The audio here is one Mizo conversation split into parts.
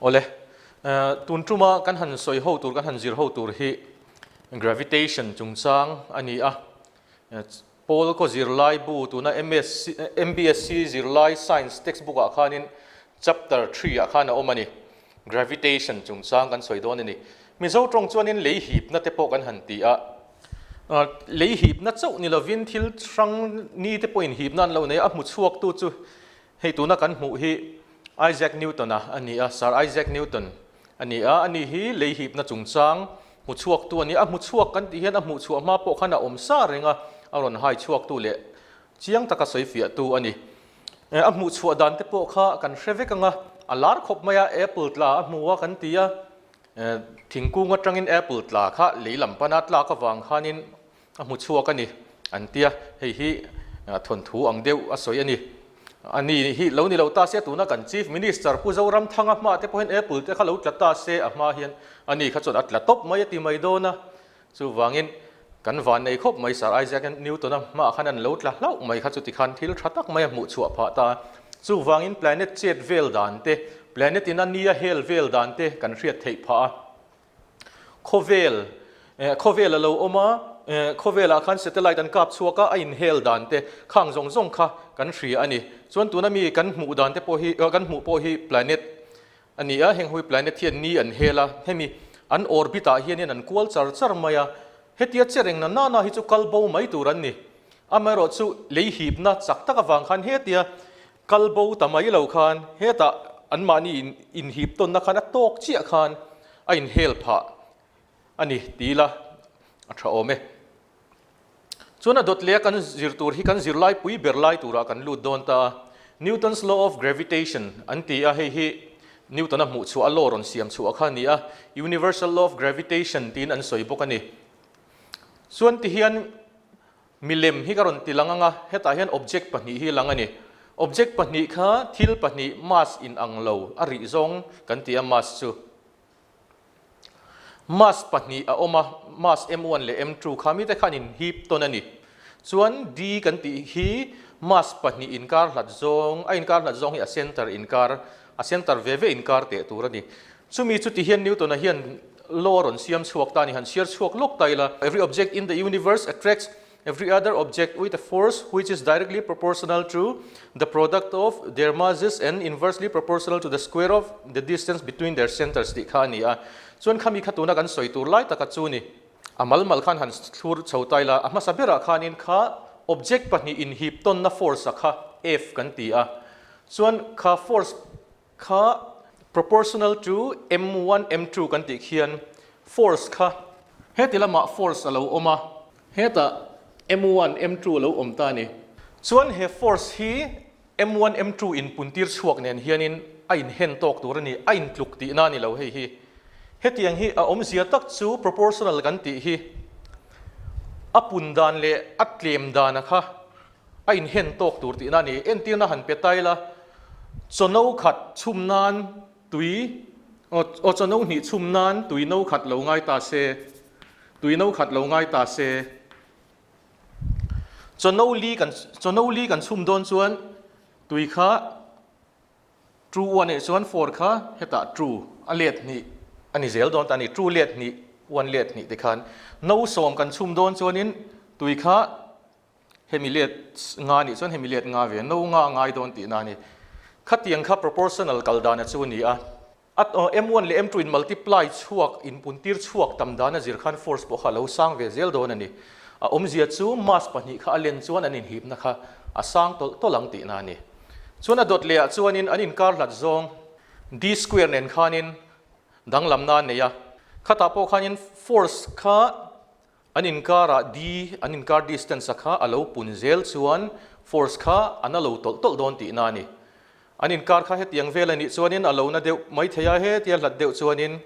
Awle, tun tuma kan han sawi ho tur, kan han zir ho tur hi gravitation chungchang a ni a. Paul kaw zirlai bu tuna MSc, MBSC zirlai science textbook ah khanin chapter three ah khan a awm a ni. Gravitation chungchang kan sawi dawn a ni. Mizo tawng chuanin lei hipna te pawh kan han ti a. Lei hipna chauh ni lovin thil hrang ni te pawhin hipna an lo nei a, a hmu chhuaktu chu hei tuna kan hmuh hi Isaac Newton-a a ni a, Sir Isaac Newton a ni a, ani hi lei hipna chungchang hmu chhuaktu a ni a, a hmu chhuak kan tih hian a hmuh chhuah hma pawh khan a awm sa reng a, a rawn hai chhuaktu leh chiang taka sawi fiahtu a ni. A hmuh chhuah dan te pawh kha kan hre vek ang a, a lar khawp mai a, apple tla a hmu a kan ti a, thingkung atangin apple tla kha lei lam pana tlak avang khanin a hmu chhuak a ni an ti a, hei hi thawnthu ang deuh a sawi a ni. A ni hi lo ni lo ta se tuna kan Chief Minister Pu Zoramthanga hma te pawh hian apple te kha lo tla ta se a hma hian a ni kha chuan a tla tawp mai a ti mai dawn a, chuvangin kan van nei khawp mai Sir Isaac Newton-a hmaah khan an lo tla hlauh mai kha chuti khan thil tha tak mai a hmuh chhuah phah ta a, chuvangin planet chet vel dan te, planet in a nia hel vel dan te kan hriat theih phah a. Khawvel, khawvel a lo awm a, khawvelah khan satellite an kap chhuak a, a inhel dan te khang zawng zawng kha kan hria a ni. Chuan tuna mi kan hmuh dan te pawh hi, kan hmuh pawh hi planet a ni a, heng hui planet hian ni an hel a, hemi an orbit ah hianin an kual char char mai a, hetia che reng na nana hi chu kal bo mai tur an ni. Amaherawh chu lei hipna chak tak avang khan hetia Kal bo ta mai lo khan hetah anmahni inhip tawnna khan a tawk chiah khan a inhel phah a ni ti ila a tha awm e. Chuan a dawt leh a kan zir tur hi kan zirlai pui ber lai turah kan lut dawn ta a, Newton's law of gravitation an ti a, hei hi Newton-a hmuh chhuah a law rawn siam chhuah kha a ni a, universal law of gravitation tiin an sawi bawk a ni. Chuan tihian Milem hi ka rawn ti lang ang a, hetah hian object pahnih hi lang a ni. Object pahnih kha thil pahnih mass in ang lo a rih zawng kan ti a, mass chu mass pahnih a awm a, mass m1 leh m2 kha mite khan in hip tawn a ni. Chuan d kan tih hi mass pahnih inkar hlat zawng, a inkar hlat zawng hi a center inkar, a center ve ve inkar teh tur a ni. Chumi chu ti hian Newton-a hian law a rawn siam chhuak ta a ni, han chhiar chhuak lawk ta ila, Every object in the universe attracts every other object with a force which is directly proportional to the product of their masses and inversely proportional to the square of the distance between their centers tih kha a ni a. Chuan khami kha tuna kan sawi tur lai taka chu ni. A mal mal khan han thlur chho ta ila, a hmasa berah khanin kha object pahnih inhip tawnna force a kha F kan ti a. Chuan kha force Kha proportional to m1 m2 kan tih khian force kha heti lamah force a lo awm a, hetah m1 m2 a lo awm ta a ni. Chuan he force hi m1 m2 inpuntir chhuak nen hianin a inhen tawk tur a ni, a intluk tihna a ni lo hei hi. Hetiang hi a awmzia tak chu proportional kan tih hi a pun dan leh a tlem dana kha A inhen tawk tur tihna a ni. Entirna han pe ta ila, chaw khat chhum nan tui, aw chaw no hnih chhum nan tui no khat lo ngai ta se, tui no khat lo ngai ta se, chaw no li kan, chaw no li kan chhum dawn chuan tui kha True one eh chuan four kha hetah true a let hnih a ni zel dawn ta a ni. True let hnih, one let hnih tikhan no sawm kan chhum dawn chuanin tui kha Hemi let nga nih chuan hemi let nga ve no nga ngai dawn tihna a ni. Khatiang kha proportional kal dana chu a ni a. A M1 leh M2 in multiply chhuak, inpuntir chhuak tam dana zir khan force pawh kha a lo sang ve zel dawn a ni. A awmzia chu mass pahnih kha a len chuan an inhipna kha a sang tawlh tawlh ang tihna a ni. Chuan a dawt lehah chuanin an inkar hlat zawng D square nen khanin danglamna a nei a. Khatah pawh khanin force kha An inkarah D, an inkar distance a kha a lo pun zel chuan force kha a na lo tawlh tawlh dawn tihna a ni. An inkar kha hetiang vel a nih chuanin a lo na deuh mai thei a, hetia hlat deuh chuanin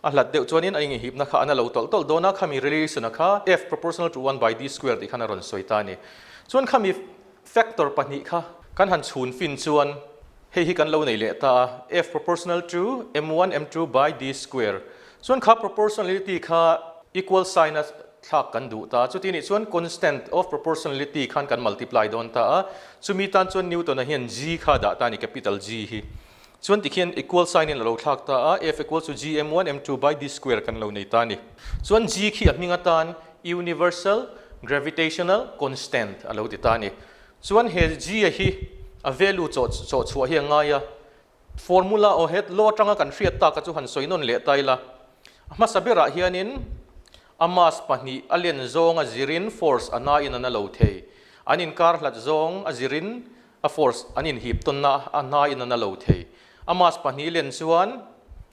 a hlat deuh chuanin a inhipna kha a na lo tawlh tawlh dawn a, khami relation a kha F proportional to one by D square tih khan a rawn sawi ta a ni. Chuan khami factor pahnih kha kan han chhun fin chuan hei hi kan lo nei leh ta a, F proportional to M1 M2 by D square. Chuan kha proportionality kha equal sign a thlak kan duh ta a, chuti nih chuan constant of proportionality khan kan multiply dawn ta a, chumi tan chuan Newton-a hian G kha a dah ta a ni, capital G hi. Chuan tikhian equal sign in a lo thlak ta a, F equals to G M1 M2 by D square kan lo nei ta a ni. Chuan G khi a hming atan universal gravitational constant a lo ti ta a ni. Chuan he G a hi a value chawh chawh chhuah hi a ngai a, formula aw he law atanga kan hriat tak a chu han sawi nawn leh ta ila. A hmasa berah hianin a mass pahnih a len zawng a zirin force a na in a na lo thei. An inkar hlat zawng a zirin A force an inhip tawnna a hnaiin a na lo thei. A mass pahnih len chuan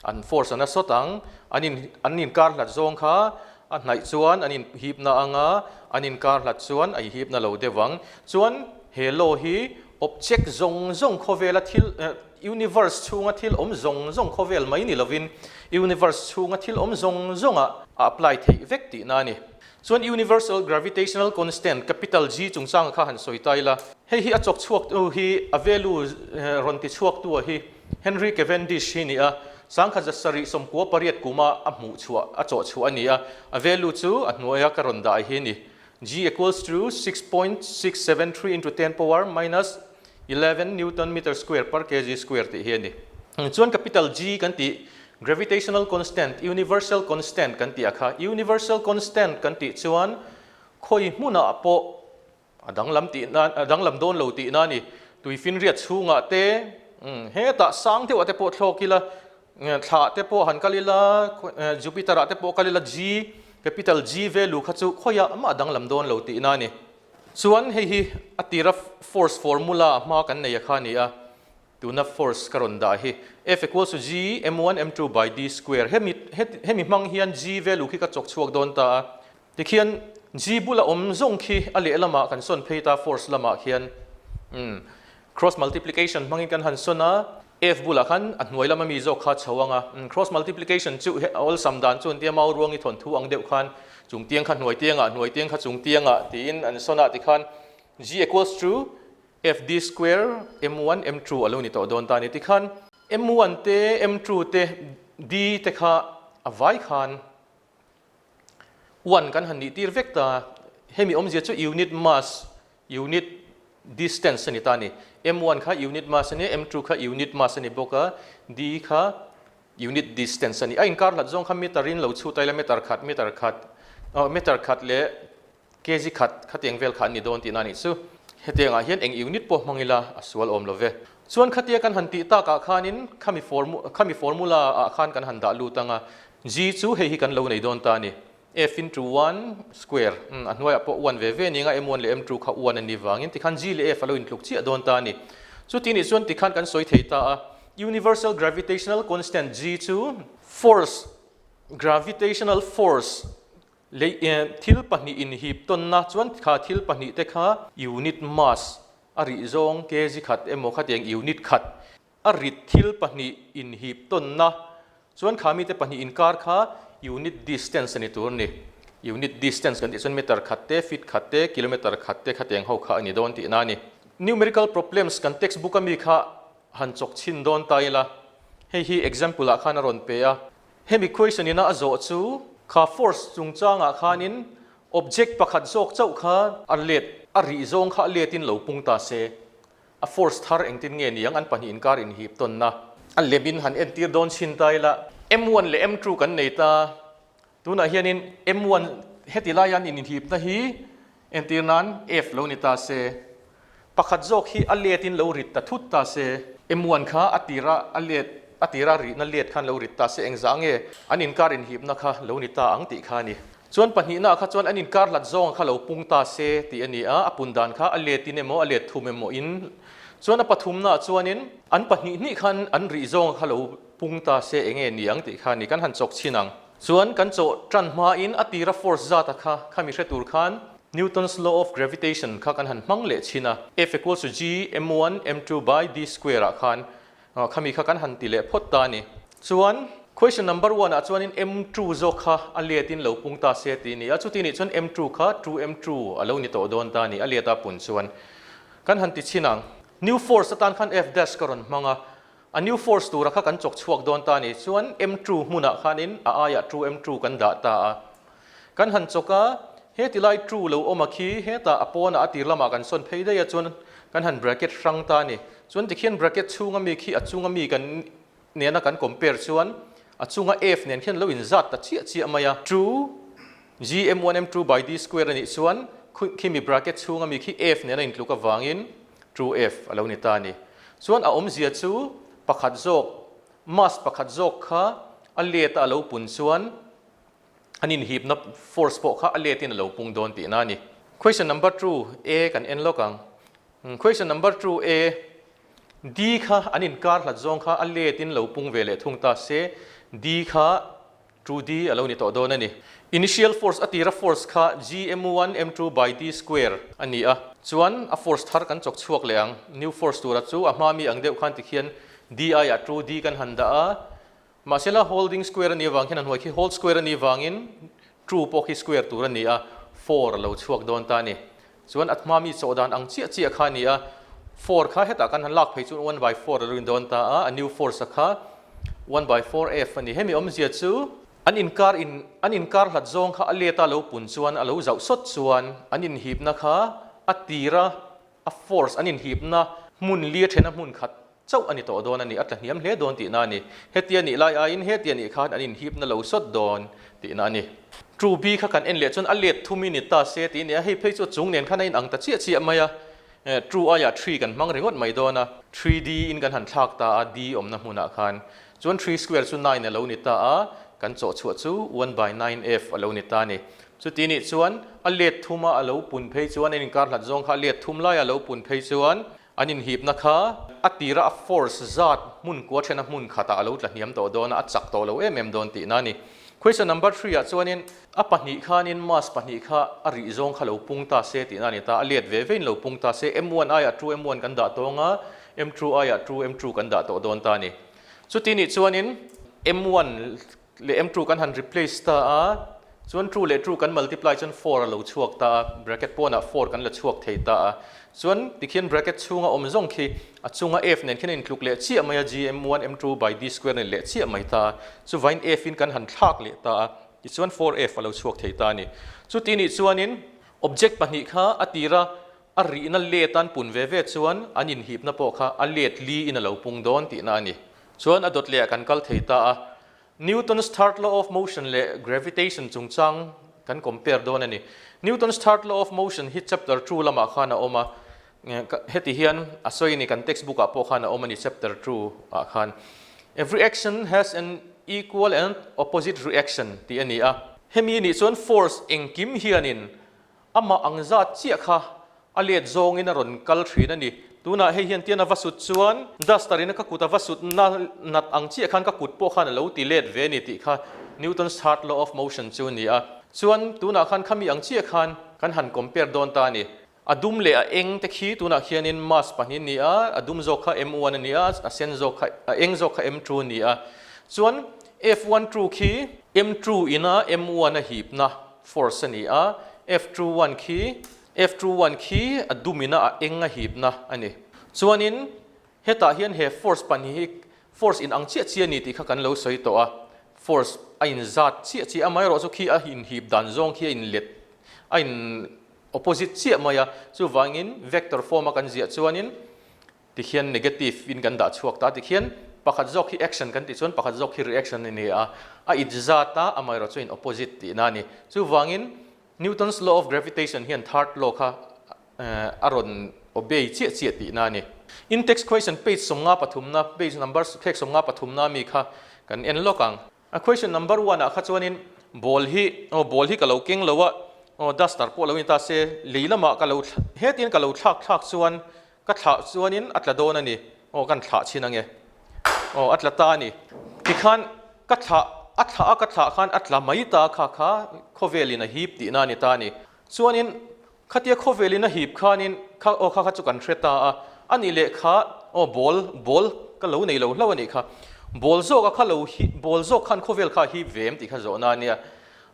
an force a na sawt ang. An in an inkar hlat zawng kha a hnaih chuan an inhip na ang a, an inkar hlat chuan a inhip na lo deuh ang. Chuan he law hi object zawng zawng khawvela thil universe chhunga thil awm zawng zawng khawvel mai ni lovin universe chhunga thil awm zawng zawngah a apply theih vek tihna a ni. Chuan universal gravitational constant, capital G chungchanga kha han sawi ta ila. Hei hi a chawk chhuaktu hi a value rawn ti chhuaktu a hi Henry Cavendish hi ni a, 1798 kuma a hmuh chhuah a chawh chhuah a ni a, a value chu a hnuaia ka rawn dah hi a ni, G equals to 6.673 into 10 power minus 11 newton meter square per kg square tih hi a ni. Chuan capital G kan tih gravitational constant, universal constant kan tih a kha. Universal constant kan tih chuan khawi hmunah pawh a danglam tih nan, a danglam dawn lo tih na a ni. Tuifinriat chhungah te, hetah sang deuhah te pawh thlawk ila, thlah te pawh han kal ila, Jupiter ah te pawh kal ila G, capital G value kha chu khawiah mah a danglam dawn lo tih na a ni. Chuan hei hi a tira force formula hma kan nei a kha a ni a, tuna force ka rawn dah hi F equals to G m1 m2 by D square hemi hemi hmang hian G value khi ka chawk chhuak dawn ta a, tikhian G bula awm zawng khi a lehlamah kan sawn phei ta force lamah khian umm cross multiplication hmangin kan han sawn a, F bulah khan a hnuai lama mi zawk kha chho ang a, cross multiplication chu he awlsam dan chu an tia mau ruangi thawnthu ang deuh khan chung tiang kha hnuai tiangah hnuai tiang kha chung tiangah tiin an sawn a tikhan G equals to Fd square M1 M2 a lo ni tawh dawn ta a ni tikhan M1 te M2 te D te kha a vai khan one kan han nih tir vek ta, hemi awmzia chu unit mass, unit distance a ni ta a ni. M1 kha unit mass a ni a, M2 kha unit mass a ni bawk a, D kha unit distance a ni. A inkar hlat zawng kha meter in lo chhut a ila meter khat, meter khat, aw meter khat leh kg khat khatiang vel kha an ni dawn tihna a nih chu. Hetiangah hian eng unit pawh hmang ila a sual awm lo ve. Chuan khatia kan han tih takah khanin khami formu khami formula ah khan kan han dah lut ang a, G chu hei hi kan lo nei dawn ta a ni. F into one square, a hnuaiah pawh one ve ve nia M one leh M two kha one a ni vangin tikhan G leh F a lo intluk chiah dawn ta a ni. Chuti nih chuan tikhan kan sawi thei ta a, universal gravitational constant G chu force, gravitational force, lei thil pahnih inhip tawnna chuan kha thil pahnih te kha unit mass a rih zawng kg khat emaw khatiang unit khat A rit thil pahnih inhip tawnna chuan kha mite pahnih inkar kha unit distance a ni tur a ni. Unit distance kan tih chuan meter khat te, feet khat te, kilometer khat te khatiang ho kha a ni dawn tihna a ni. Numerical problems kan textbook a mi kha han chawk chhin dawn ta ila, hei hi example ah khan a rawn pe a. Hemi question ina a zawh chu kha force chungchangah khanin object pakhat zawk chauh kha a let, a rih zawng kha a letin lo pung ta se. A force thar engtin nge niang an pahnih inkar inhip tawnna. A lemin han entir dawn chhin ta ila. M one leh M two kan nei ta. Tunah hianin M one heti laia an inhipna hi entir nan F lo ni ta se. Pakhat zawk hi a let in lo rit ta thut ta se. M one kha a tira a let a tira rihna let khan lo rit ta se engzah nge an inkar inhipna kha lo ni ta ang tih kha a ni. Chuan pahnihnaah kha chuan an inkar hlat zawng kha lo pung ta se tih a ni a, a pun dan kha a letin emaw a let thum emaw in. Chuan a pathumnaah chuanin an pahnih hnih khan an rih zawng kha lo pung ta se eng nge ni ang tih kha a ni, kan han chawk chhin ang. Chuan kan chawh tan hmain a tira force zata kha khami hre tur khan Newton's law of gravitation kha kan han hmang leh chhin a, F equals to G m1 m2 by d square ah khan Khami kha kan han ti leh phawt ta a ni. Chuan question number one ah chuanin M2 zawk kha a let in lo pung ta se tih a ni a, chuti nih chuan M2 kha two M2 a lo ni tawh dawn ta a ni, a let a pun chuan. Kan han ti chhin ang. New force atan khan F dash ka rawn hmang a, a new force tura kha kan chawk chhuak dawn ta a ni. Chuan M2 hmunah khanin a aiah two M2 kan dah ta a. Kan han chawk a, heti lai two lo awm a khi hetah a pawnah a tir lamah kan sawn phei daih a chuan kan han bracket hrang ta a ni. Chuan tikhian bracket chhunga mi khi a chunga mi kan nena kan compare chuan a chunga F nen khian lo inzat ta chiah chiah mai a. Two G M one M two by D square a nih chuan khimi bracket chhunga mi khi F nena intluk avangin two F a lo ni ta a ni. Chuan a awmzia chu pakhat zawk mass pakhat zawk kha a let a a lo pun chuan an inhipna force pawh kha a letin a lo pung dawn tihna a ni. Question number two A kan en lawk ang. Question number two A, D kha an inkar hlat zawng kha a letin lo pung ve leh thung ta se, D kha two D a lo ni tawh dawn a ni. Initial force a tira force kha G M one M two by D square a ni a, chuan a force thar kan chawk chhuak leh ang. New force tura chu a hma mi ang deuh khan tikhian D aiah two D kan han dah a, Mahsela holding square a nih avang hian a hnuai khi hold square a nih vangin two pawh khi square tur a ni a, four a lo chhuak dawn ta a ni. Chuan a hma mi chawh dan ang chiah chiah kha a ni a, four kha hetah kan han lak phei chuan one by four a lo in dawn ta a, a new force a kha one by four F a ni. Hemi awmzia chu an inkar in an inkar hlat zawng kha a let a lo pun chuan a lo zauh sawt chuan an inhipna kha a tira a force an inhipna hmun li a thena hmun khat chauh a ni tawh dawn a ni, a tla hniam hle dawn tihna a ni. Hetia nih lai aiin hetia nih khan an inhipna lo sawt dawn tihna a ni. True B kha kan en leh chuan a let thum i ni ta se tih a ni a, hei phei chu a chung nen khan a inang ta chiah chiah mai a, true aiah three kan hmang ringawt mai dawn a, three D in kan han thlak ta a, D awmna hmunah khan chuan three square chu nine a lo ni ta a, kan chawh chhuah chu one by nine F a lo ni ta a ni. Chuti nih chuan a let thuma a lo pun phei chuan an inkar hlat zawng kha a let thum laia a lo pun phei chuan An inhipna kha a tira a force zat hmun kua thena hmun khatah a lo tla hniam tawh dawn a, a chak tawh lo em em dawn tihna a ni. Question number three ah chuanin a pahnih khanin mass pahnih kha a rih zawng kha lo pung ta se tihna a ni ta, a let ve vein lo pung ta se, M one aiah two M one kan dah tawng a, M two aiah two M two kan dah tawh dawn ta a ni. Chuti nih chuanin M one leh M two kan han replace ta a, chuan two leh two kan multiply chuan four a lo chhuak ta a, bracket pawnah four kan la chhuak thei ta a, chuan tikhian bracket chhunga awm zawng khi a chunga F nen khian a intluk leh chiah mai a, G M one M two by D square a ni leh chiah mai ta a, chuvain F in kan han thlak leh ta a, tichuan four F a lo chhuak thei ta a ni. Chuti nih chuanin object pahnih kha a tira a rihna let an pun ve ve chuan an inhipna pawh kha a let li in a lo pung dawn tihna a ni. Chuan a dawt lehah kan kal thei ta a, Newton's third law of motion leh gravitation chungchang kan compare dawn a ni. Newton's third law of motion hi chapter two lamah khan a awm a, heti hian a sawi a ni, kan textbook ah pawh khan a awm a ni chapter two ah khan. Every action has an equal and opposite reaction tih a ni a. Hemi nih chuan force engkim hianin Amah ang zat chiah kha a let zawngin a rawn kal thin a ni. Tunah hei hian tian a va sut chuan duster in a ka kut a va sut na nat ang chiah khan ka kut pawh khan a lo ti let ve a ni tih kha Newton's third law of motion chu a ni a. Chuan tunah khan khami ang chiah khan kan han compare dawn ta a ni. A dum leh a eng te khi tunah khianin mass pahnih a ni a, a dum zawk kha M one a ni a, a sen zawk kha a eng zawk kha M two a ni a. Chuan F one two khi M two ina M one a hipna Force a ni a, F two one khi F two one khi a dumina a eng a hipna a ni. Chuanin hetah hian he force pahnih hi force in ang chiah chiah a ni tih kha kan lo sawi tawh a, force a inzat chiah chiah amaherawhchu khi a inhip dan zawng khi a inlet a in opposite chiah mai a, chuvangin vector form a kan ziah chuanin Tikhian negative in kan dah chhuak ta tikhian pakhat zawk hi action kan tih chuan pakhat zawk hi reaction a ni a, a it zat a, amaherawh chu in opposite tihna a ni. Chuvangin Newton's law of gravitation hian third law kha a rawn obey chiah chiah tihna a ni. In text question page 53na, page number phek 53na ami kha kan en lawk ang. A question number one ah kha chuanin ball hi aw ball hi ka lo keng lo a aw duster pawh lo ni ta se lei lamah ka lo hetin ka lo thlak thlak chuan ka thlah chuanin a tla dawn a ni aw kan thlah chhin ange aw a tla ta a ni tikhan ka thlah a thlah a ka thlah khan a tla mai ta kha kha khawvelin a hip tihna a ni ta a ni chuanin Khatia khawvelin a hip khanin kha aw kha kha chu kan hre ta a, a nih leh kha aw ball ball ka lo nei lo hlauh a nih kha. Ball zawk a kha lo hi ball zawk khan khawvel kha a hip ve em tih kha zawhna a nia.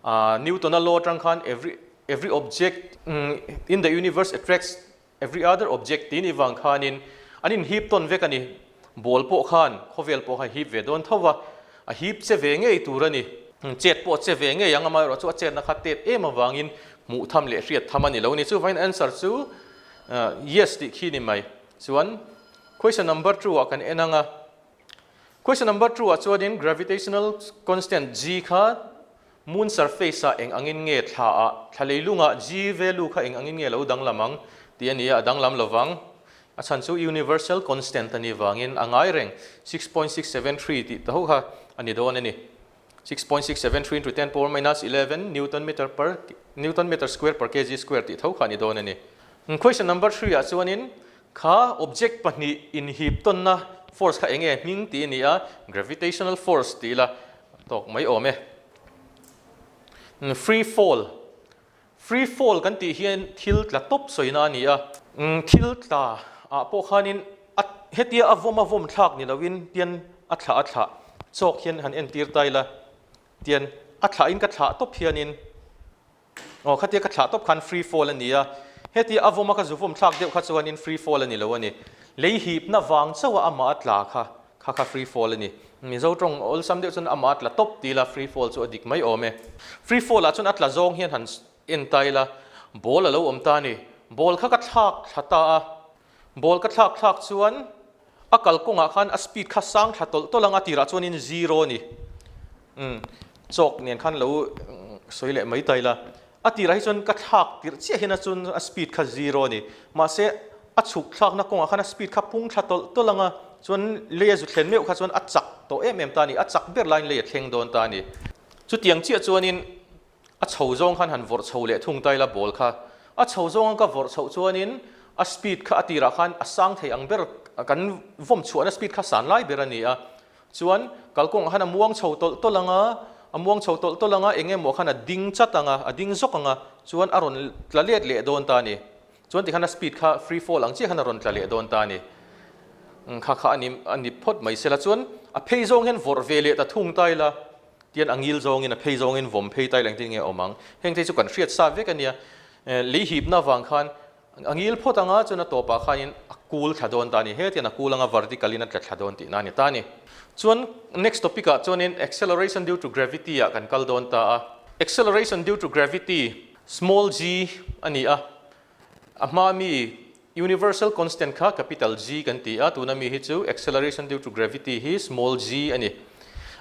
Aaa Newton-a law atang khan every every object in the universe attracts every other object tih ni vang khanin an inhip tawn vek a ni. Ball pawh khan khawvel pawh kha hip ve dawn tho va, a hip che ve ngei tur a ni. Chet pawh che ve ngei ang, amaherawh chu a chetna kha tet em avangin hmuh tham leh hriat tham a ni lo a ni. Chuvangin answer chu yes tih khi ni mai. Chuan Question number two ah kan en ang a. Question number two ah chuanin gravitational constant G kha moon surface ah eng angin nge thla ah, thla leilungah G value kha eng angin nge lo danglam ang tih a ni a, a danglam lovang. A chhan chu universal constant a nih vangin a ngai reng 6.673 tih ta ho kha a ni dawn a ni. 6.673 into 10 power minus 11 newton meter per newton meter square per kg square tih tho kha a ni dawn a ni. Question number 3 ah chuanin kha object pahnih inhip tawnna force kha eng nge hming tih a ni a, gravitational force tih ila tawk mai awm e. Free fall Free fall kan tih hian thil tla tawp sawina a ni a. Thil tla ah pawh khanin a hetia a vawm a vawm thlak ni loin tian a thlah a thlah chawk hian han entir ta ila tian a thlah in ka thlah tawp hianin aw khatia ka thlah tawp khan free fall a ni a. Hetia a vawm a ka zu vawm thlak deuh kha chuanin free fall a ni lo a ni. Lei hipna vang chauh a amah a tla kha Kha kha free fall a ni. Mizo tawng awlsam deuh chuan amah a tla tawp ti ila free fall chu a dik mai awm e. Free fall ah chuan a tla zawng hian han en ta ila ball a lo awm ta a ni. Ball kha ka thlak thla ta a. Ball ka thlak thlak chuan a kalkawngah khan a speed kha sang thla tawlh tawlh ang a tirah chuanin zero a ni. Umm chawk nen khan lo sawi leh mai ta ila. A tirah hi chuan ka thlak tirh chiah hian a chuan a speed kha zero a ni. Mahse a chhuk thlakna kawngah khan a speed kha pung thla tawlh tawlh ang a, chuan lei a zu thlen meuh kha chuan a chak tawh em em ta a ni, a chak ber laiin lei a thleng dawn ta a ni. Chutiang chiah chuanin a chho zawng khan han vawrh chho leh thung ta ila ball kha. A chho zawnga ka vawrh chhoh chuanin a speed kha a tirah khan a sang thei ang ber, kan vawm chhuahna speed kha san lai ber a ni a, Chuan kalkawngah khan a muang chho tawlh tawlh ang a, a muang chho tawlh tawlh ang a, eng emaw khan a ding chat ang a, a ding zawk ang a, chuan a rawn tla let leh dawn ta a ni. Chuan tikhan a speed kha free fall ang chiah khan a rawn tla leh dawn ta a ni. Kha kha a ni a ni phawt mai sela. Chuan a phei zawng hian vawrh ve leh ta thung ta ila, tian a ngil zawngin a phei zawngin vawm phei ta ila engtin nge a awm ang. Heng te chu kan hriat sa vek a nia. Lei hipna avang khan A ngil phawt anga chuan a tawpah khanin a kul thla dawn ta a ni. Hetiang a kul anga vertical in a tla thla dawn tihna a ni ta a ni. Chuan next topic ah chuanin acceleration due to gravity ah kan kal dawn ta a. Acceleration due to gravity small g a ni a, a hma mi universal constant kha capital G kan ti a, tuna mi hi chu acceleration due to gravity hi small g a ni.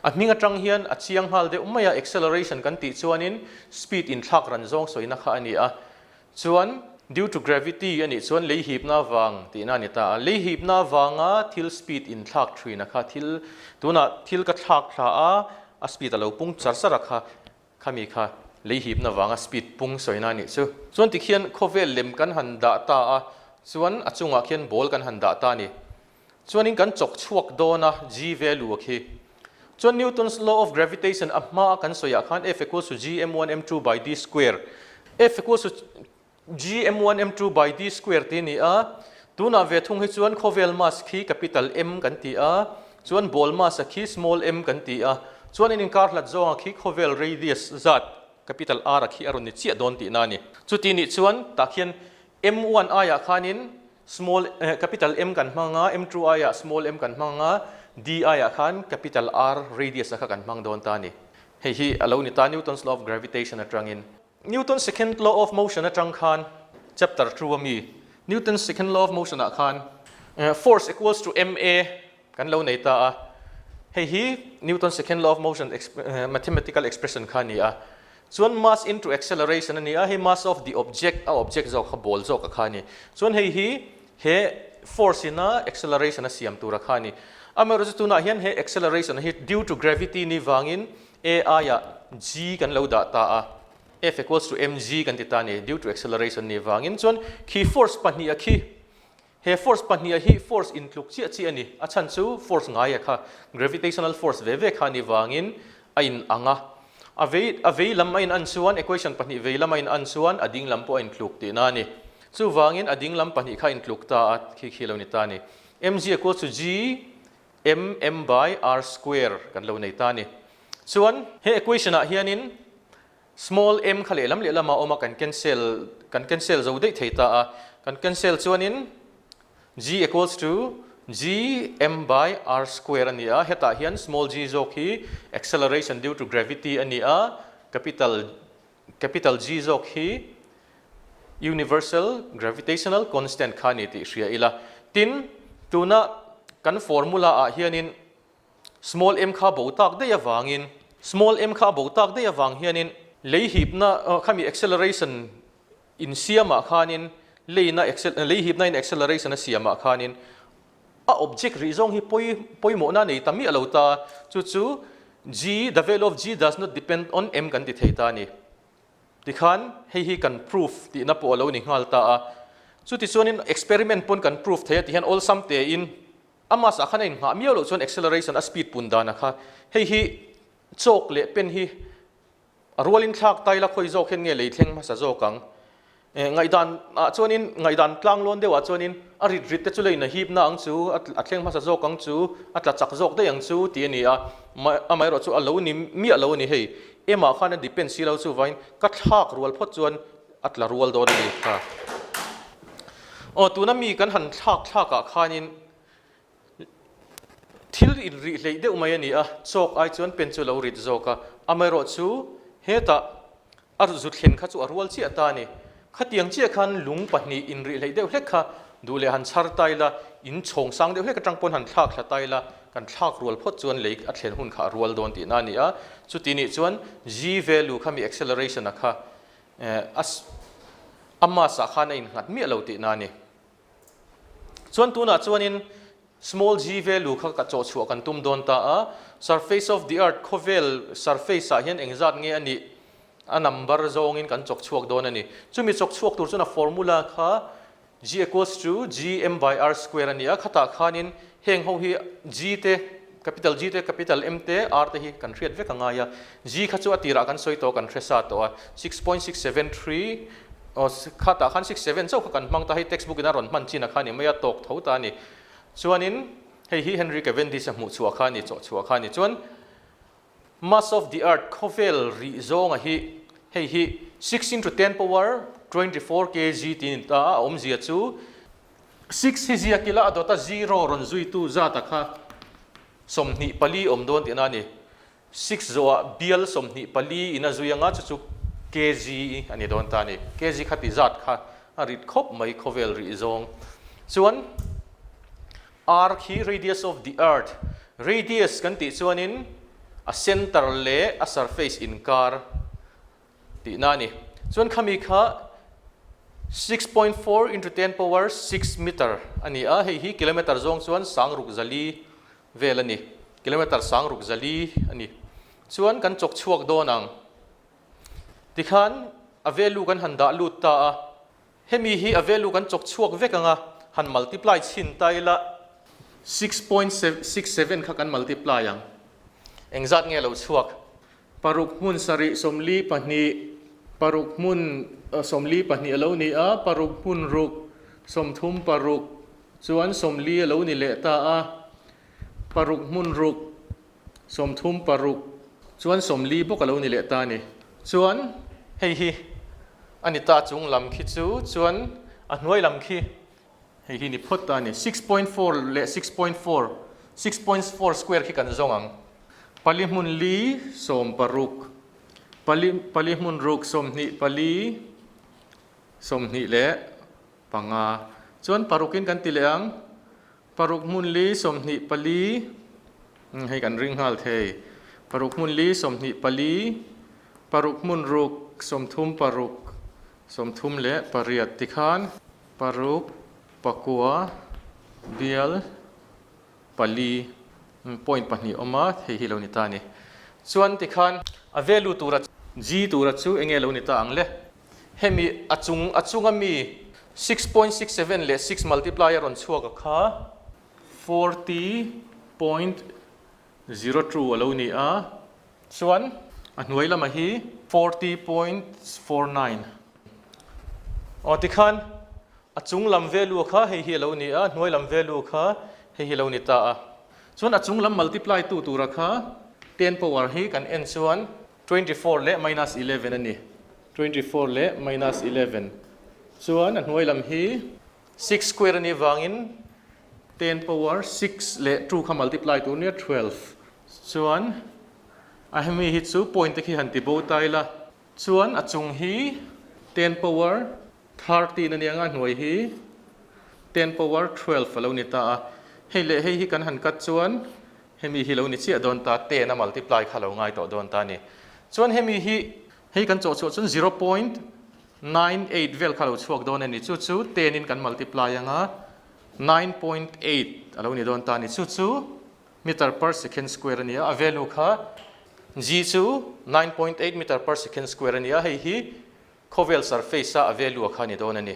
A hming atang hian a chiang nghal deuh mai a, acceleration kan tih chuanin speed inthlak ran zawng sawina kha a ni a. Chuan due to gravity a nih chuan lei hipna vang tihna a ni ta a. Lei hipna vanga thil speed inthlak thin a kha thil tunah thil ka thlak thla a, a speed a lo pung char char a kha khami kha lei hipna vanga speed pung sawina a nih chu. Chuan tikhian khawvel lem kan han dah ta a, chuan a chungah khian ball kan han dah ta a ni. Chuanin kan chawk chhuak dawn a G value a khi. Chuan Newton's law of gravitation a hma a kan sawi ah khan F equals to G m1 m2 by d square F equals to G m1 m2 by d square tih a ni a. Tunah ve thung hi chuan khawvel mass khi capital M kan ti a, chuan ball mass a khi small m kan ti a. Chuan in inkar hlat zawng a khi khawvel radius zat capital R a khi a rawn ni chiah dawn tihna a ni. Chuti nih chuan tah khian M1 aiah khanin small capital M kan hmang a, M2 aiah small m kan hmang a, D aiah khan capital R radius a kha kan hmang dawn ta a ni. Hei hi a lo ni ta Newton's law of gravitation atangin. Newton's second law of motion atang khan chapter 2 a mi Newton's second law of motion ah khan force equals to ma kan lo nei ta a. Hei hi Newton's second law of motion mathematical expression kha a ni a. Chuan mass into acceleration a ni a, hei mass of the object, a object zawk kha ball zawk a kha a ni. Chuan hei hi he force ina acceleration a siam tur a kha a ni. Amaherawhchu tunah hian he acceleration hi due to gravity ni vangin a aiah g kan lo dah ta a, F equals to mg kan ti ta a ni, due to acceleration ni vangin. Chuan khi force pahnih a khi He force pahniha hi force intluk chiah chiah a ni. A chhan chu force ngaia kha gravitational force ve ve kha a ni vangin a in ang a. A vei a vei lam a in an chuan equation pahnih vei lam a in an chuan a ding lam pawh a intluk tihna a ni. Chuvangin a ding lam pahnih kha a intluk ta a, khi khi lo ni ta a ni. Mg equals to G m m by r square kan lo nei ta a ni. Chuan he equation ah hianin Small m kha lehlam lehlam a awm a, kan cancel kan cancel zo daih thei ta a, kan cancel chuanin g equals to g m by r square a ni a, hetah hian small g zawk hi acceleration due to gravity a ni a, capital capital G zawk hi universal gravitational constant kha a ni tih hria ila. Tin, Tuna kan formula ah hianin small m kha bo tak daih avangin small m kha a bo tak daih avang hianin lei hipna khami acceleration insiamah khanin leina lei hipna in acceleration a siamah khanin a object rih zawng hi pawi pawimawhna a nei ta miah lo ta, chu chu g the value of g does not depend on m kan ti thei ta a ni. Tikhan hei hi kan proof tihna pawh a lo ni nghal ta a, chutichuanin experiment pawn kan proof thei a ti hian awlsam tein a mass ah khan a inngah miau loh chuan acceleration a speed pun dan a kha hei hi chalk leh pen hi a rualin thlak taila khawi zawk hian nge lei thleng hmasa zawk ang. Ngaihdan ah chuanin ngaihdan tlang lawn deuh ah chuanin a rit rit te chu leiin a hipna ang chu, a thleng hmasa zawk ang chu, a tla chak zawk daih ang chu tih a ni a, amaherawh chu a lo ni miah lo a ni hei. Emah khan a depend si lo chuvain ka thlak rual phawt chuan a tla rual dawn a ni kha. Aw tuna mi kan han thlak thlak ah khanin Thil inrih hleih deuh mai a ni a, chawk ai chuan pen chu a lo rit zawk a, amaherawh chu hetah a zu thlen kha chu a rual chiah ta a ni. Khatiang chiah khan lung pahnih inrih hleih deuh hlek kha duh leh han chhar ta ila, in chhawng sang deuh hlek atang pawn han thlak thla ta ila, kan thlak rual phawt chuan lei a thlen hun kha a rual dawn tihna a ni a. Chuti nih chuan G value kha mi acceleration a kha a mass ah khan a innghat miah lo tihna a ni. Chuan tunah chuanin small g value kha ka chawh chhuah kan tum dawn ta a, surface of the earth khawvel surface ah hian engzat nge a nih a number zawngin kan chawk chhuak dawn a ni. Chumi chawk chhuak tur chuan a formula kha g equals to gm by r square a ni a, khatah khanin heng ho hi g te capital G te capital M te r te hi kan hriat vek a ngai a, g kha chu a tirah kan sawi tawh kan hre sa tawh a, 6.673 Aw khatah khan 67 chauh kha kan hmang ta, hei textbook in a rawn hman chin a kha a ni mai a, tawk tho ta a ni. Chuanin hei hi Henry Cavendish a hmuh chhuah kha a ni, chawh chhuah kha a ni. Chuan mass of the earth khawvel rih zawnga hi hei hi 6 into 10 power 24 kg tiin ta a, a awmzia chu 6 hi ziak ila a dawta zero rawn zuitu zata kha 24 awm dawn tihna a ni. Six zawhah bial 24 in a zui anga chu chu kg a ni dawn ta a ni. Kg kha ti zat kha a rit khawp mai khawvel rih zawng. Chuan R khi radius of the earth, radius kan tih chuanin a center leh a surface inkar tihna a ni. Chuan khami kha 6.4 into 10 power 6 meter a ni a, hei hi kilometer zawng chuan sang ruk zali vel a ni. Kilometer sang ruk zali a ni. Chuan kan chawk chhuak dawn ang. Tikhan a value kan han dah lut ta a. Hemi hi a value kan chawk chhuak vek ang a, han multiply chhin ta ila 6.67 kha kan multiply ang. Engzat nge lo chhuak? Paruk hmun sarih 42, paruk hmun 42 a lo ni a, paruk hmun ruk 36 chuan 40 a lo ni leh ta a, paruk hmun ruk 36 chuan 40 bawk a lo ni leh ta a ni. Chuan hei hi a ni ta chung lam khi chu chuan a hnuai lam khi Hei hi ni phawt ta a ni. 6.4 leh 6.4, 6.4 square khi kan zawng ang. Pali hmun li 60, pali pali hmun ruk 24, 25. Chuan parukin kan ti leh ang. Paruk hmun li 24, hei kan ring nghal thei. Paruk hmun li 24, paruk hmun ruk 36, 38 tikhan paruk pakua bial pali point pahnih awm a, hei hi lo ni ta a ni. Chuan tikhan a value tura G tura chu enge lo ni ta ang le? Hemi a chung a chunga mi 6.67 leh 6 multiply a rawn chhuak a kha 40.02 a lo ni a. Chuan a hnuai lamah hi 40.49. Aw tikhan a chung lam value kha hei hi a lo ni a, hnuai lam value kha hei hi a lo ni ta a. Chuan a chung lam multiply tu tura kha 10 power hi kan en chuan 24 leh minus 11 a ni. 24 leh minus 11. Chuan a hnuai lam hi 6 square a nih vangin 10 power 6 leh 2 kha multiply tur nia 12. Chuan a hemi hi chu point te khi han ti bo ta ila, chuan a chung hi 10 power 13 a nia nga hnuai hi 10 power 12 a lo ni ta a. Hei leh hei hi kan han cut chuan hemi hi lo ni chiah dawn ta, ten a multiply kha lo ngai tawh dawn ta a ni. Chuan hemi hi hei kan chawhchhuah chuan 0.98 vel kha lo chhuak dawn a ni. Chu chu ten in kan multiply anga 9.8 a lo ni dawn ta a ni. Chu chu meter per second square a ni a, a value kha G chu 9.8 meter per second square a ni a, hei hi Khawvel surface a a value a kha ni dawn a ni.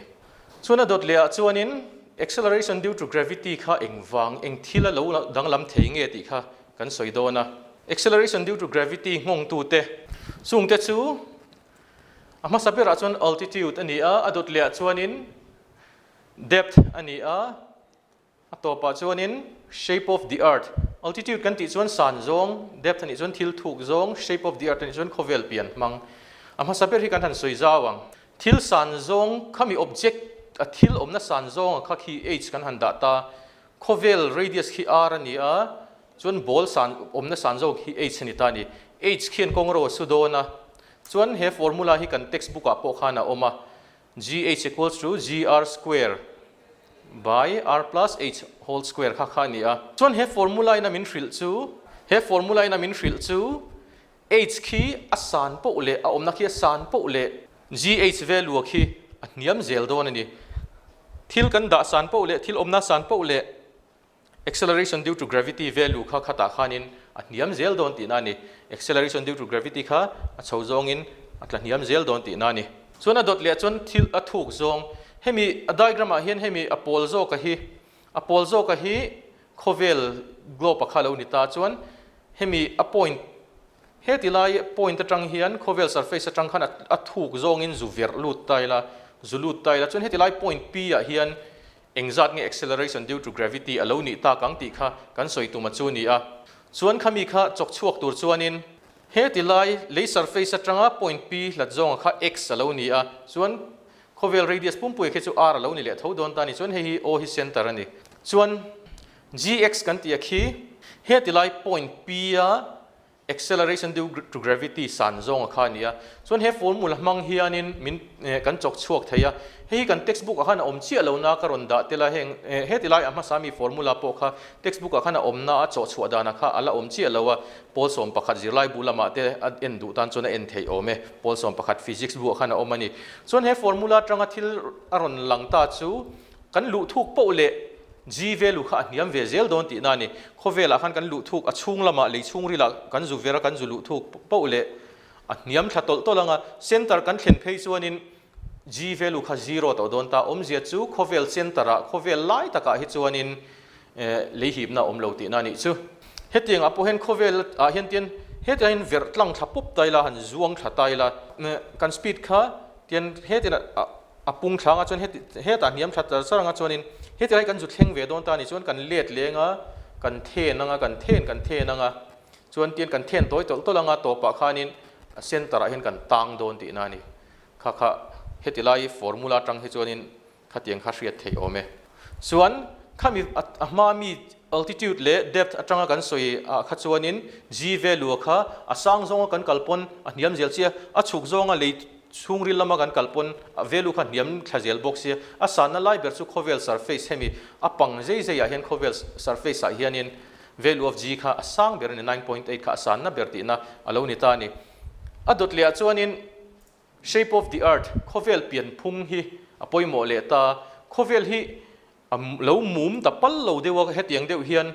Chuan a dawt leh ah chuanin acceleration due to gravity kha eng vang, eng thil a lo danglam thei nge tih kha kan sawi dawn a. Acceleration due to gravity nghawngtu te chung te chu a hmasa berah chuan altitude a ni a, a dawt leh ah chuanin depth a ni a, A tawpah chuanin shape of the earth, altitude kan tih chuan san zawng, depth a nih chuan thil thuk zawng, shape of the earth a nih chuan khawvel pian hmang. A hmasa ber hi kan han sawi zau ang. Thil san zawng khami object a thil awmna san zawnga kha khi h kan han dah ta. Khawvel radius khi r a ni a, chuan ball san awmna san zawng khi h a ni ta a ni. H khian kawng ro a su dawn a. Chuan he formula hi kan textbook ah pawh khan a awm a. GH equals to GR square by R plus H whole square kha kha a ni a. Chuan he formula in a min hrilh chu, he formula in a min hrilh chu H khi a san poh leh a awmna khi a san poh leh GH value khi a hniam zel dawn a ni. Thil kan dah san poh leh thil awmna san poh leh Acceleration due to gravity value kha khatah khanin a hniam zel dawn tihna a ni. Acceleration due to gravity kha a chho zawngin a tla hniam zel dawn tihna a ni. Chuan a dawt leh chuan thil a thuk zawng. Hemi a diagram ah hian hemi a pawl zawka hi a pawl zawka hi khawvel globe a kha lo ni ta chuan hemi a point Heti lai point atang hian khawvel surface atang khan a thuk zawngin zu verh lut ta ila, zu lut ta ila. Chuan heti lai point P ah hian engzat nge acceleration due to gravity a lo nih tak ang tih kha kan sawi tum a chu ni a. Chuan khami kha chawk chhuak tur chuanin heti lai lei surface atanga point P hlat zawnga kha x a lo ni a, chuan khawvel radius pumpui khi chu r a lo ni leh tho dawn ta a ni. Chuan hei hi O hi center a ni. Chuan gx kan tih a khi heti lai point P a Acceleration due to gravity san zawng a kha a ni a. Chuan he formula hmang hianin min kan chawk chhuak thei a. Hei hi kan textbook ah khan a awm chiah lo na ka rawn dah tel a, heng heti lai a hmasa mi formula pawh kha textbook ah khan a awm na a chawh chhuah dan ah kha a la awm chiah lo a. Pawl 11 zirlai bu lamah te a en duh tan chuan a en theih awm e. Pawl 11 physics bu ah khan a awm a ni. Chuan he formula atanga thil a rawn lang ta chu Kan luh thuk poh leh G value kha a hniam ve zel dawn tihna a ni. Khawvelah khan kan luh thuk a chhung lamah lei chhungrilah kan zu ver a kan zu luh thuk poh leh a hniam thla tawlh tawlh ang a. Center kan thlen phei chuanin G value kha zero tawh dawn ta. Awmzia chu khawvel center ah khawvel lai takah hi chuanin lei hipna a awm lo tihna a nih chu. Hetiang ah pawh hian khawvel ah hian tian hetiang hian verh tlang thla pup ta ila han zuang thla ta ila kan speed kha tian hetiang ah A pung thlangah chuan heti hetah hniam thla char char anga chuanin heti lai kan zu thleng ve dawn ta a nih chuan kan let leng a, kan then anga, kan then kan then anga, chuan tian kan then tawi tawlh tawlh anga tawpah khanin a center ah hian kan tang dawn tihna a ni. Kha kha heti lai formula atang hi chuanin khatiang kha hriat theih awm e. Chuan khami a hma mi Altitude leh depth atanga kan sawi ah kha chuanin G value kha a sang zawnga kan kal pawn a hniam zel sia, a chhuk zawnga lei chhungril lama kan kal pawn a value kha hniam thla zel bawk sia. A sanna lai ber chu khawvel surface hemi a pang zei zei ah hian khawvel surface ah hianin value of G kha a sang ber a ni, 9.8 kha a sanna ber tihna a lo ni ta a ni. A dawt leh ah chuanin shape of the earth, khawvel pianphung hi a pawimawh leh ta. Khawvel hi A lo mum ta pal lo deuh a, hetiang deuh hian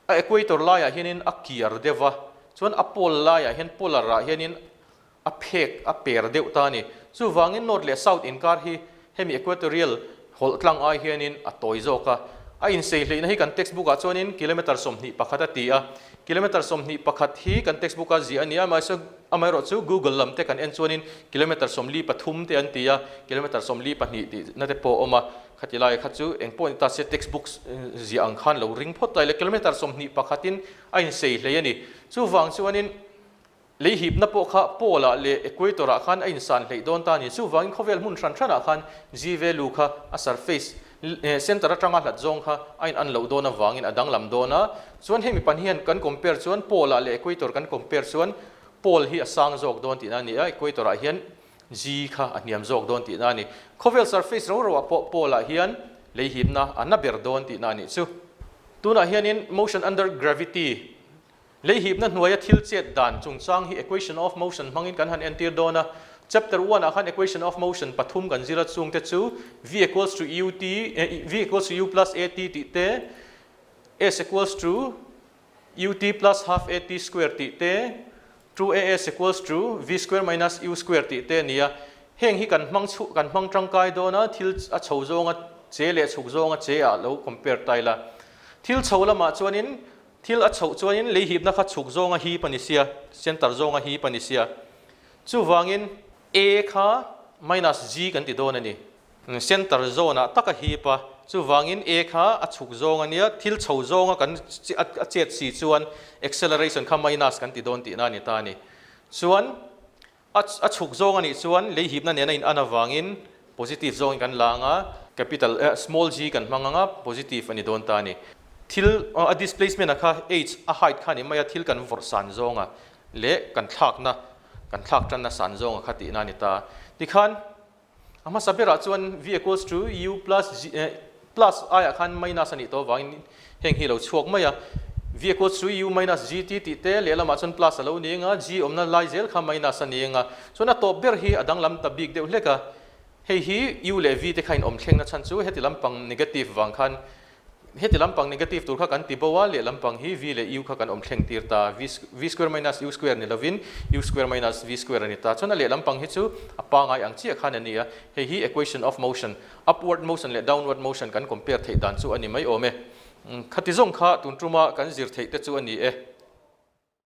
a equator laiah hianin a kiar deuh va, chuan a pole laiah hian polar ah hianin a phek a per deuh ta a ni. Chuvangin north leh south inkar hi hemi equatorial hawlh tlang ai hianin a tawi zawk a. A insei hleihna hi kan textbook ah chuanin kilometre 21 a ti a, kilometre 21 hi kan textbook a ziah a ni a, mahse amaherawh chu google lam te kan en chuanin kilometre 43 te an ti a, kilometre 42 tihna te pawh a awm a. Khati lai kha chu eng pawh ni ta se textbook ziah ang khan lo ring phawt ta ila kilometre 21 in a insei hlei a ni. Chuvang chuanin lei hipna pawh kha pole ah leh equator ah khan a insan hleih dawn ta a ni. Chuvangin khawvel hmun hran hran ah khan G value kha a surface center atanga hlat zawng kha a in an loh dawn avangin a danglam dawn a. Chuan hemi pahnih hian kan compare chuan pole ah leh equator kan compare chuan pole hi a sang zawk dawn tihna a ni a, equator ah hian G kha a hniam zawk dawn tihna a ni. Khawvel surface ro ro ah pawh pole ah hian lei hipna a na ber dawn tihna a nih chu. Tunah hianin motion under gravity, lei hipna hnuaia thil chet dan chungchang hi equation of motion hmangin kan han entir dawn a. Chapter one ah khan equation of motion pathum kan zir a, chungte chu v equals to ut, v equals to u plus at tih te, s equals to ut plus half at square tih te, 2as equals to v square minus u square tih te a ni a. Heng hi kan hmang chhuh kan hmang tangkai dawn a, thil a chho zawnga che leh chhuk zawnga che ah lo compare ta ila. Thil chho lamah chuanin thil a chhoh chuanin lei hipna kha chhuk zawnga hip a ni sia, center zawnga hip a ni sia. Chuvangin a kha minus g kan ti dawn a ni. Center zone ah tak a hip a, chuvangin A kha a chhuk zawng a nia, thil chho zawnga kan a chet si chuan acceleration kha minus kan ti dawn tihna a ni ta a ni. Chuan a chhuk zawng a nih chuan lei hipna nena in an avangin positive zawngin kan la ang a, capital small g kan hmang ang a, positive a ni dawn ta a ni. Thil a displacement a kha h a height kha a ni mai a, thil kan vawrh san zawnga leh kan thlakna kan thlak tanna san zawnga kha tihna a ni ta. Tikhan. A hmasa berah chuan V equals to U plus G plus aiah khan minus a nih tawh avangin heng hi a lo chhuak mai a. V equals to U minus GT tih te lehlamah chuan plus a lo ni eng a, G awmna lai zel kha minus a ni eng a. Chuan a tawp ber hi a danglam ta bik deuh hlek a. Hei hi U leh V te kha in awm thlengna chhan chu heti lampang negative vang khan Heti lampang negative tur kha kan ti bo a, leh lampang hi v leh u kha kan awm thleng tir ta. V v square minus u square ni lovin u square minus v square a ni ta. Chuan a leh lampang hi chu a pangai ang chiah khan a ni a. Hei hi equation of motion, upward motion leh downward motion kan compare theih dan chu a ni mai awm e. Khati zawng kha tun tuma kan zir theih te chu a ni e.